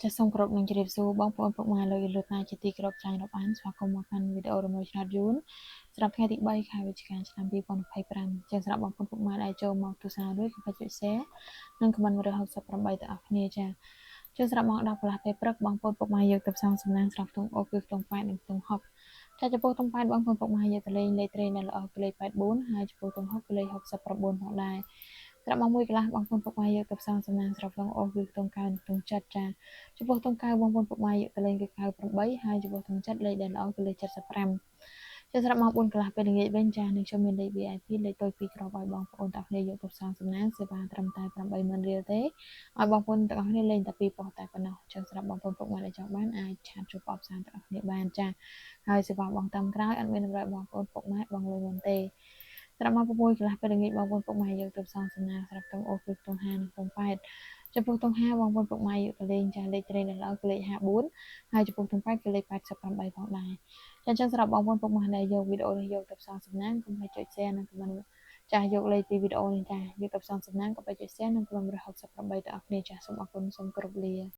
ចាសសូមគោរពនឹងជម្រាបសួរបងប្អូនពុកម៉ែលោកយាយលោកតាជាទីគោរពចាញ់រាប់អានស្វាគមន៍មកកាន់វីដេអូរំលងឆ្នោតយួនសម្រាប់ថ្ងៃទី3ខែវិច្ឆិកាឆ្នាំ2025ចាសសម្រាប់បងប្អូនពុកម៉ែដែលចូលមកទស្សនារួចកុំភ្លេចចុច Share និង Comment 168ទាំងអស់គ្នាចាសចាសសម្រាប់ម៉ោង10កន្លះពេលព្រឹកបងប្អូនពុកម៉ែយកទៅផ្សងសំណាងសម្រាប់ខ្ទង់អូគឺខ្ទង់8និងខ្ទង់6ចាសចំពោះខ្ទង់8បងប្អូនពុកម៉ែយកទៅលេងលេខត្រេនដែលល្អគឺលេខ84ហើយចំពោះខ្ទង់6គឺលេខ69ផងដែរត្រាប់មកមួយកន្លះបងប្អូនពុកម៉ែយកទៅផ្សងសំណាងស្រាប់ឡងអូសគឺខ្ទង់9និងខ្ទង់7ចាចំពោះខ្ទង់9បងប្អូនពុកម៉ែយកទៅលេងគឺ98ហើយចំពោះខ្ទង់7លេខដែលល្អគឺលេខ75ចាសម្រាប់ម៉ោង4កន្លះពេលល្ងាចវិញចានឹងខ្ញុំមានលេខ VIP លេខតូច2គ្រាប់ឲ្យបងប្អូនទាំងគ្នាយកទៅផ្សងសំណាងសេវាត្រឹមតែ80000រៀលទេឲ្យបងប្អូនទាំងអស់គ្នាលេងតែ2ប៉ុស្តិ៍តែប៉ុណ្ណោះចឹងសម្រាប់បងប្អូនពុកម៉ែដែលចង់បានអាចឆាតជួបអបសានទាំងអស់គ្នាបានចាហើយសេវាបងតាមក្រោយអត់មានតម្រូវបងប្អូនពុកម៉ែបងលុយមុនទេត្រាប់មក6កន្លះពេលល្ងាចបងប្អូនពុកម៉ែយកទៅផ្សងសំណាងសម្រាប់តុងអូគឺតុង5និងតុង8ចំពោះតុង5បងប្អូនពុកម៉ែយកទៅលេងចាស់លេខត្រេនដែលល្អគឺលេខ54ហើយចំពោះតុង8គឺលេខ88ផងដែរចាអញ្ចឹងសម្រាប់បងប្អូនពុកម៉ែដែលយកវីដេអូនេះយកទៅផ្សងសំណាងកុំភ្លេចចុច share និង comment ចាស់យកលេខពីវីដេអូនេះចាយកទៅផ្សងសំណាងកុំភ្លេចចុច share និង comment 168ទាំងអស់គ្នាចាសសូមអរគុណសូមគោរពលា។